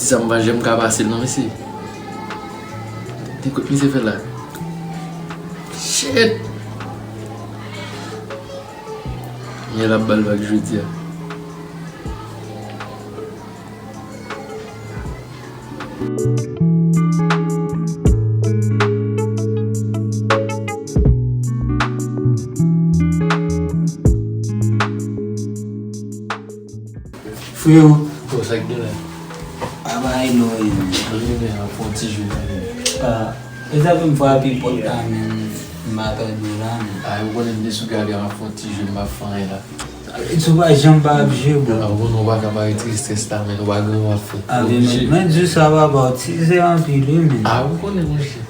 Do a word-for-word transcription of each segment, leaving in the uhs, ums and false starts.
Sa m pa janm ka pase l non, mesye. Te kout misye fè la. Shit! Men l ap ba l vag jodi a. Frewo. Bon, sa k gen la? A, bagay lò ye, men. Mwen menm, ap fè yon ti jwe kanmenm. A, e sa fè m frape pòt la, men m pa tande w la, men. A, ou konnen m te sou gade, ap fè yon ti jwe, m pa fè anyen la. Sou pa janm pa ap jwe, bro. A, ou konnen ou pa ka pare ti strès la, men ou pa gen w ap fè. A, men mwen di w sa, papa, ou tizè anpil, wi, men. A, ou konnen, monchè.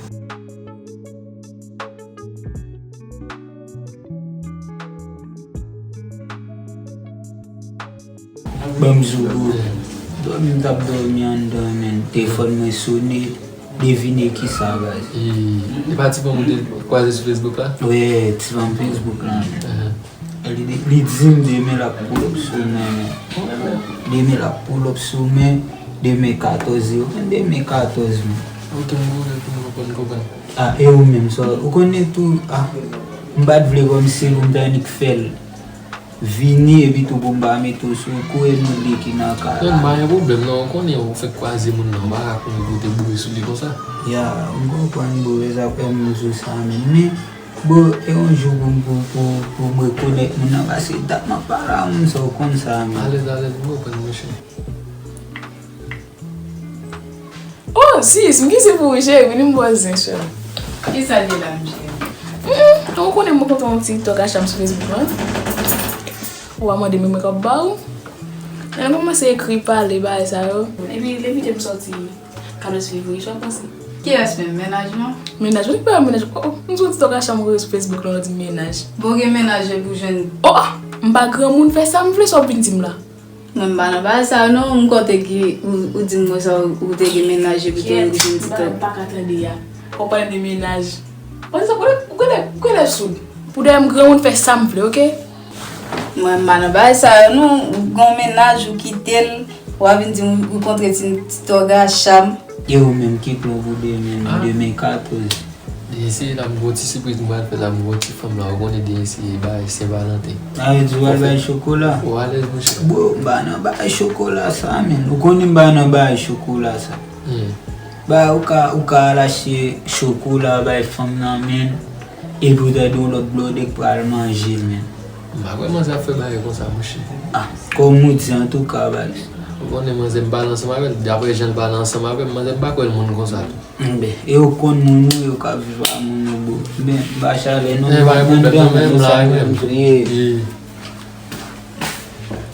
Ban m di w, bro. Dòmi m t ap dòmi anndan, men. Telefòn mwen sone. Devine kisa, baz. E, e pa ti fanm ou te kwaze sou Facebook la? Wi, ti fanm Facebook la, men. Ahan. Li, li, li di m demen l ap pull up sou mwen, men. Demen l ap pull up sou mwen, demen katòz, ou konn demen katòz, men. Ok, m goumen pou m konprann, konprann. A, e ou menm, sa, ou konnen tou, a, m pa t vle kòmsi pou m ta annik fè l vini, epi tou pou m pa mete w sou kou, e nou de ki nan kay la. Non, pa gen pwoblèm, non, ou konnen ou fèk kwaze moun nan, ou pa ka konnen pou w te boure sou li konsa. Ya, m konprann, bro, e sa fè m di w sa, men, men, Bro, e yon jou pou m, pou, pou, pou m rekonèt moun nan, paske dat m ap pale a moun sa, ou konn sa, men. Alèz, alèz, m konprann, monchè. Oh, sis, m kise pou ou, cheri, vini m ba w zen, cheri. Kisa l ye la, m cheri? Mm, ou konnen mwen kontan yon ti tòk a cham sou Facebook lan. Ou a mande m mwen k ap ba ou. Lè m kòmanse ekri, pale, bagay sa yo. Epi, depi te m sòti, Katòz fevriye, sa w panse? Kiyès menm? Mennaj mwen? Mennaj mwen? Ki bagay mennaj? Oh, oh, m sot tòk a chanm ou sou Facebook lan, ou di m mennaj. Bon, gen mennaj epi w jwenn. Oh, ah! M pa granmoun, fè sa m vle, sa w ap vin di m la? Mwen m pa nan bagay sa yo non, m kwè w te gen, ou, ou di m konsa, ou, ou te gen mennaj epi tou ou vin di tòk. M pa ka tande a. Ou pale de mennaj. Ou di sa, ou genlè, ou genlè soud. Pou dèyè m granmoun, fè sa m vle, oke? Mwen m pa nan bagay sa yo non, ou gen yon mennaj, ou kite l, w a vin di m ou kontre ti, ti tòg a chanm. E ou menm, ki plan pou demen, demen katòz? Demen seye la, m gon ti sipriz m pral fè la, m gon ti fanm la, ou konnen demen seye bay Sen Valanten. A, yo di w al bay chokola? Ou alèz, monchè. Bro, m pa nan bay chokola sa, men. Ou konnen m pa nan bay chokola sa. Hmm. Ba, ou ka, ou ka al achte chokola bay fanm nan, men. Epi w tande yon lòt blòdè k pral manje l, men. M pa kwè manzè ap fè bagay konsa, monchè. Ah, kòm ou di, antouka, baz. Ou konnen manzè m pale ansanm avè l, daprè jan l pale ansanm avè m, manzè m pa kwè l moun konsa tou. Enben, e yo konn moun yo, yo ka viv a moun yo, bro. Men, m pa chalè non, men m pa gen pwoblèm non, men m la, men m ye.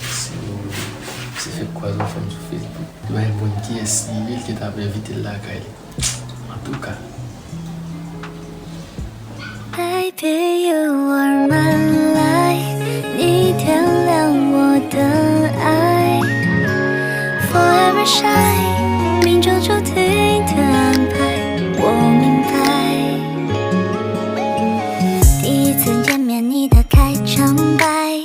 Si, si fèk kwaze yon fanm sou Facebook, li pa konn kiyès li ye, li te ta ap envite l lakay li. Antouka. Baby, you are my life，你点亮我的爱。Forever shy，命中注定的安排，我明白。第一次见面，你打开场白，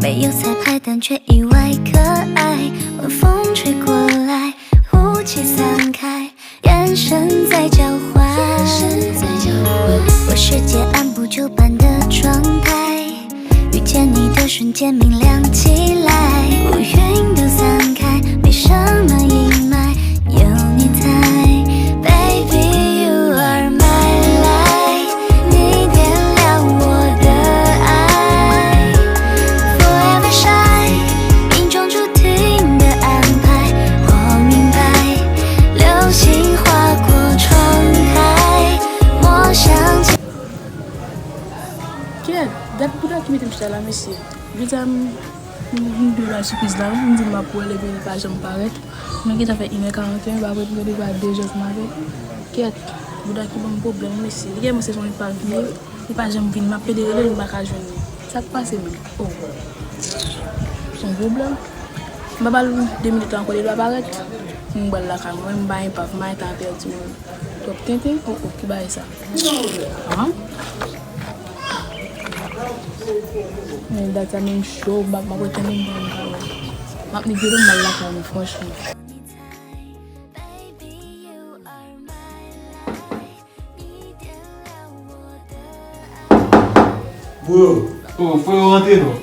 没有彩排，但却意外可爱。晚风吹过来，雾气散开， 眼神在交换，我世界按部就班的状态，遇见你的瞬间明亮起来，乌云都散开，没什么阴霾，有你在，Baby, you are my light。 你点亮我的爱。Forever shy，命中注定的安排。我明白，流星划过窗台，我向前。Kèt, gad bouda ki mete m chita la, mesye. Jodi a, m, m, m dwe bay sipriz la, wi, m di m ap wè l epi li pa janm parèt. Nou gentan fè inè karanteyen, m pa wè m tande pa de jès m avè l. Kèt, bouda ki ban m pwoblèm, mesye. Li genlè panse se yon li pa vini, li pa janm vini. M ap pede rele l, m pa ka jwenn li. Sa k pase menm? Oh. Se yon pwoblèm. M pa ba l de minit ankò, li pa parèt. M pral lakay mwen, m pa gen pav, m pa gen tan pèdi menm. Twòp tenten? Oh, oh, ki bagay sa? Ah. Men dat sa menm cho, m ap, m ap retounen, m ap, m ap negere, m al lakay mwen, franchman. Bro. Oh, frè, yo rantre non.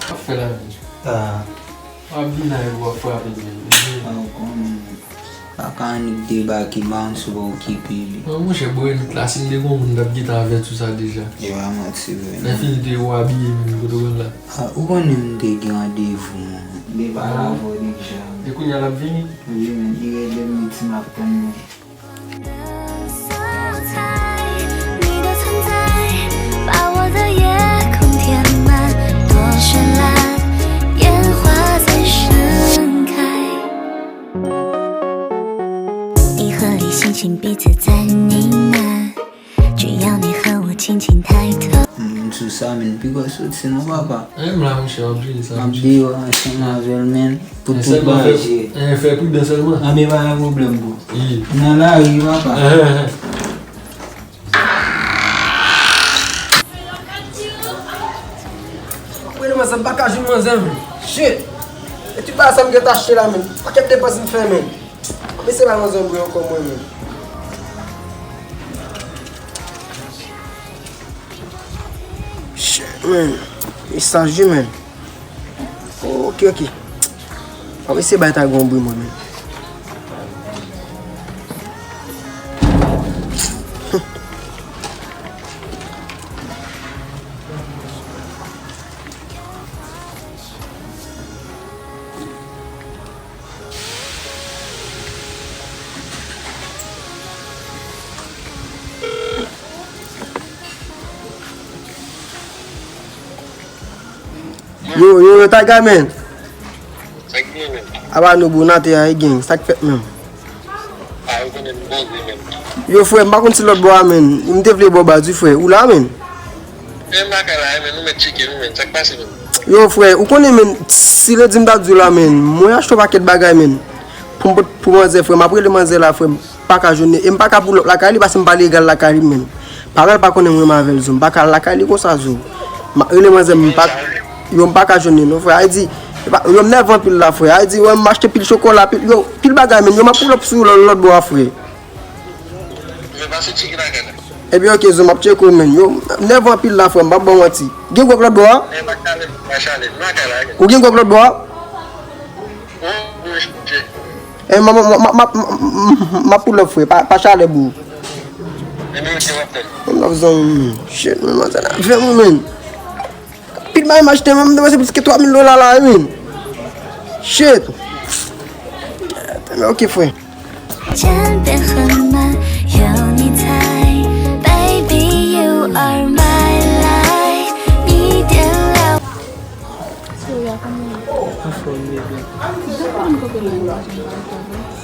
Sa ap fè la menm? Ah. W ap vin la epi w ap frape menm. Ah, ou konnen. Pa ka annik debake, m pa konn si w pa okipe li. Non, monchè, bò Enit la, si m te gon moun, m t ap gentan avèti w sa deja. E pa manti vre, non. Lè fini te ou abiye menm, kote w konn la. Ah, ou konnen m te gen randevou, man. M te pale avè w deja. E kounye a l ap vini? Wi, men, li rele m, li di m ap tann mwen. 的色彩，你的存在，把我的夜空填满，多绚烂，烟花在盛开。银河里星星彼此在呢喃，只要你和我轻轻抬头。 M sou sa, men, pi gwo soti non, papa. Eh, m la, monchè, w ap jere sa, m ap deyò ansanm avè l, men, pou tout bagay jere. Eh, fè pridan sèlman. Anben, pa gen pwoblèm, bro. Wi. M nan lari, papa. Eh, eh, eh. Mwen, manzè, m pa ka jwenn manzè, men. Shit. E ti bagay sa m gentan achte la, men. Pakèt depans m fè, men. Mesye, pa manzè, m bri ankò, mwen, men. Shit, man. Mesaj wi, man. Ok, ok. An, mesye, bay ta gon bri, mwen, man. Yo, yo, yo, Tayga, man. Sa k gen, man? Aba nou, bro, n atè a, e gang, sa k fèt, man? Ah, yo konnen m poze, man. Yo, frè, m pa konn si lòt bò a, man. M te vle ba w baz, wi, frè. Ou la, man? Men m lakay la, man, nou mèt tcheke nou, man. Sa k pase, man? Yo, frè, ou konnen, man, si lendi m ta di w la, man, mwen achte yon pakèt bagay, man. Pou m pot pou manzè, frè, m ap rele manzè la, frè, m pa ka jwenn li. E m pa ka pull up lakay li, paske m pa legal lakay li, man. Parèy pa konnen m renmen avè l, zo. M pa ka al lakay li konsa, zo. M ap rele manzè, m pa, yo, m pa ka jwenn li, non, frè. Ayiti, e pa, yo, m nève anpil la, frè. Ayiti, wè, m achte pil chokola, pil, yo, pil bagay, man. Yo, m ap pull up sou lòt, lòt bò a, frè. Men pase tcheke lakay la. Ebyen, ok, zo, m ap tcheke w, man. Yo, m nève anpil la, frè, m p ap ba w manti. Gen gwòg lòt bò a? Men pa chale, pa chale. M lakay la, gen. Ou gen gwòg lòt bò a? Wi, wi, wi. E, m, m ap pull up, frè. Pa, pa chale, bro. Ebyen, ok, m ap tann. M ap zon, shit, man, manzè la fè mwen, man. Pil bagay m achte, man, m depanse plis ke twa mil dola la, wi, man. Shit. Ok, frè. 时间变很慢，有你在，Baby, you are my life。你点亮。 Anfòm, bebe.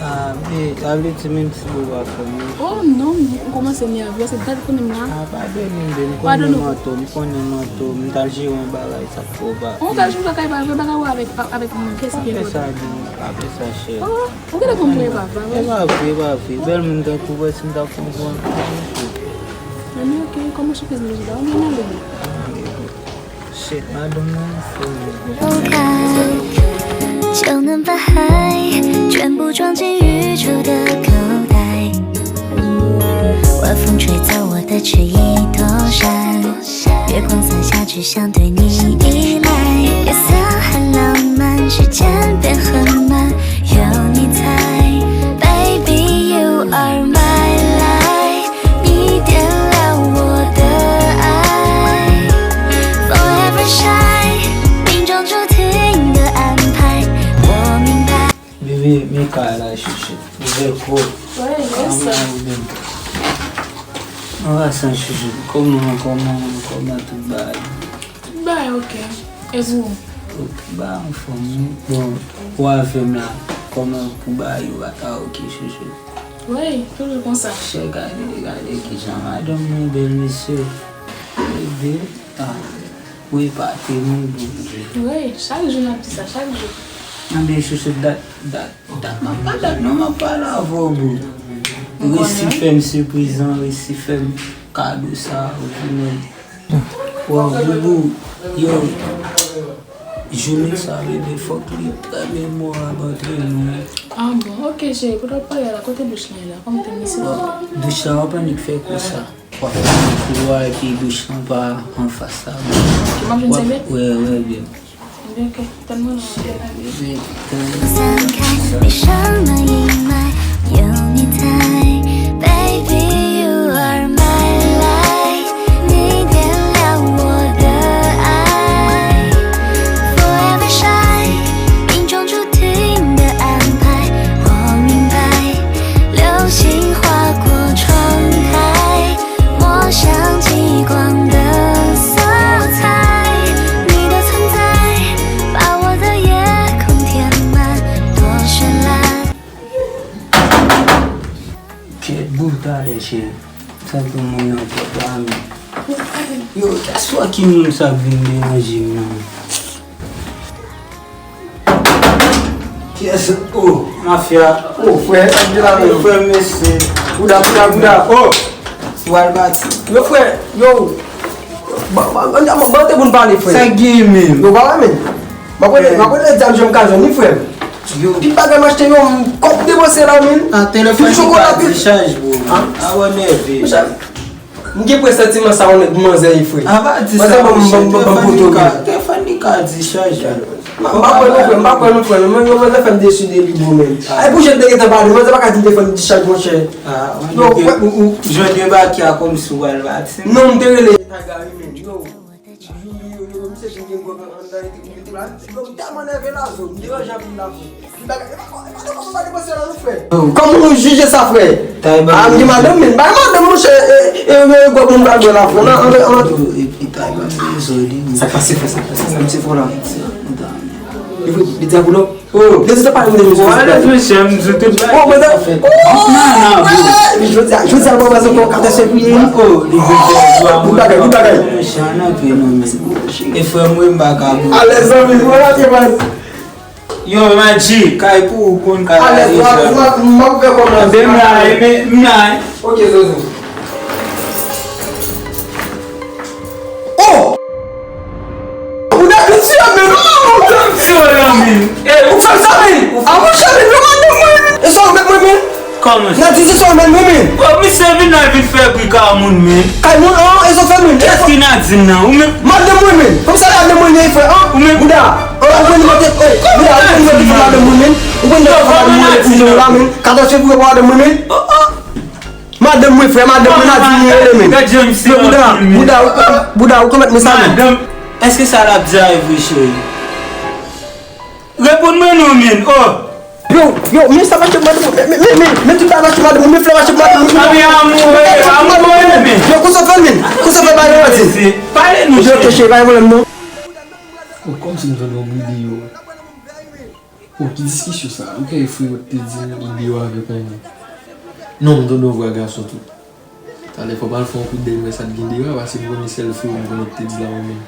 Ah, be, sa vle di menm si bro pa fè m. Oh non, m kòmanse nève, se dat konnen m la. Ah, padone m, be, m konnen m an tò, m konnen m an tò, m t al jere yon bagay, sa k fè w pa. Oh, w t al jere yon bagay, pa vre, bagay ou avèk, avèk moun, kès ki enpòtan? Pa fè sa, be, pa fè sa, chè. Oh, ou genlè konn mwen pa vre. E pa vre, e pa vre. Bèl moun tankou w, si m t ap konprann. Anben, ok, kòman sou Facebook la? Ou byen ale? Shit, madanm nan fou. 就能把海全部装进宇宙的口袋。晚风吹走我的迟疑躲闪，月光洒下，只想对你依赖。夜色很浪漫，时间变很慢，有你在，Baby, you are my life。 你点亮我的爱，Forever shine，命中注定的安排，我明白。 Bebe, men kay la, chouchou. Bebe, ko. Wi, yes, sir. Ann pase, chouchou. Kòman, kòman, kòman tout bagay? Tout bagay ok. E pou ou? Tout bagay anfòm, wi. Bon, ou avè m la, kòman pou bagay yo pa ta ok, chouchou? Wi, toujou konsa. Chè, gade, gade kijan madanm mwen bèl, mesye. Bebe, ah, ou epate mwen, bebe. Wi, chak jou n ap di sa, chak jou. Anben, chouchou, dat, dat, dat m ap pale. Non, m ap pale avè w, bro. Resi fè m sipriz lan, resi fè m kado sa, ou konnen. Wow, boubou, yo. Jounen sa, bebe, fòk li trè memorab antre nou. Ah bon, ok, cheri, pandan w ap pale a la, kote douch lan ye la? Kòman te misye? Bon, douch la, w ap annik fè kou sa. W ap fè kou a, epi douch lan pa anfas la. Ki m ap jwenn sèvyèt? Wè, wè, bebe. Ok, tann mwen la. Bebe, tann. 散开，闭上那阴霾，有你在，Baby, you are my light。 你点亮我的爱，Forever shine，命中注定的安排。我明白，流星划过窗台，抹向极光的色彩。你的存在，把我的夜空填满，多绚烂。 Kèt, bon, talè, cheri. Sa gen moun nan pòt la, men. Yo, that's why ki moun sa k vin deranje m nan? Kiyès? Oh, mafya. Oh, frè, sa k gen la menm? Frè, mesye. Bouda, bouda, bouda. Oh! Ou al pati. Yo, frè, yo. Ban, ban, ban, ban, ban te pou n pale, frè. Sa k gen menm? Yo, pa wè menm. M ap rele, m ap rele dam jan m ka jwenn li, frè. Yo. Pi bagay m achte yon kòb depanse la, menm. A, telefòn li ka dichaj, bro. A? A, w nève. Monchè, m gen presantiman sa yon nèg manzè ye, frè. A, pa di sa, monchè, telefòn li ka, telefòn li ka dichaj. M pa kwè non, frè, m pa kwè non, frè. Mwen, mwen, mwen fè m deside li, bro, menm. Ay, pou jan m te gentan pale, manzè pa ka di m telefòn li dichaj, monchè. A, ou, ou, ou jwenn debake a kòmsi w al pati. Non, m te rele Tayga, wi, menm. Yo. Yo, yo, yo, yo, misye fin gen gwòg anndan, li te, li te la. Yo, m tèlman nève la, zo, m deranje anpil la, frè. M bagay, e pa, e pa de kòb m pa depanse la, non, frè. Kòman nou jije sa, frè? A, m gen madanm, men, bay madanm, monchè, e, e, e, gwòg moun pral bwè la, frè. Nan, an, an. Epi Tayga se dezòd, wi. Sa k pase, frè, sa k pase, sa misye fè w la? Li vre, li di a boulò. Oh. Depi sa pa yon de mesye. Oh, alèz, mesye, m di tout bagay. Oh, mwen, oh, nan, nan, bro. Jodi a, jodi a, mwen, mwen, mwen, katastwòf li ye. Oh, li vin fè zwa. Bout bagay, bout bagay. Mesye, an antre non, men. E frè m, wi, m pa ka, bro. Alèz, zanmi, mwen, la, te mal. Yo, Madji, kay pou ou konn kay la deja. Alèz, mwen, mwen, mwen, mwen, fè kòmanse. Anben, m la, e, men, m la, e. Ok, Zozo. Oh! Ou nèg li tiye men. Ou nèg li tiye men. E, ou fè sa men. A monchè men, yo madanm mwen. E sa ou met mwen men. Kòman? Nan di se sa ou met mwen men. Bon, misye vin la vin fè bri kay moun men. Kay moun an, e sa ou fè men. Kiyès ki Nadine nan? Ou menm? Madanm mwen men. Kòm sa madanm mwen men frè an. Ou menm? Bouda. An, ou konn mete, e, bouda, ou konn mete madanm mwen men. Ou konn mete madanm mwen men. Ou la men. Katastwòf pou madanm mwen men. Oh, oh. Madanm mwen, frè, madanm mwen, Nadine li rele men. Yo, bouda, bouda, ou, bouda, ou konn met mesaj. Madanm, èske sa l ap di a e vre, cheri? Reponn mwen non, men. Oh. Yo, yo, men sa mache madanm mwen. Men, men, men, men, men tout sa mache madanm mwen. Men flè mache madanm mwen. Anben, amoure, amoure, men. Yo, konsa fè men. Konsa fè bagay yo di. Pale nou, cheri. Yo, ok, cheri, pa gen pwoblèm non. Oh, kòmsi m tande yon bri deyò. Oh, ki diskisyon sa? Ou gen frè ou te di m deyò avèk yon moun. Non, m tande yon vwa gason tou. Talè fò m al fè yon kout dèy m wè sa t gen deyò a, paske m konnen sèl frè ou m konnen ki te di la mwen menm.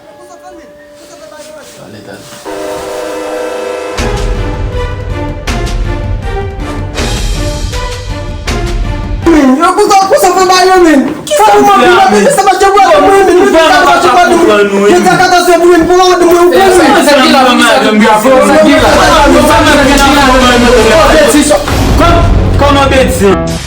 Talè, talè. Yo, konsa, konsa fè bagay yo, men. Kisa m fè a, men? Kisa mache pou madanm mwen, men? Kisa mache pou madanm mwen? Yo di a katastwòf pou mwen, pou madanm mwen, ou konn, men. Sa ki la, sa ki la, sa ki la? Kòman betiz?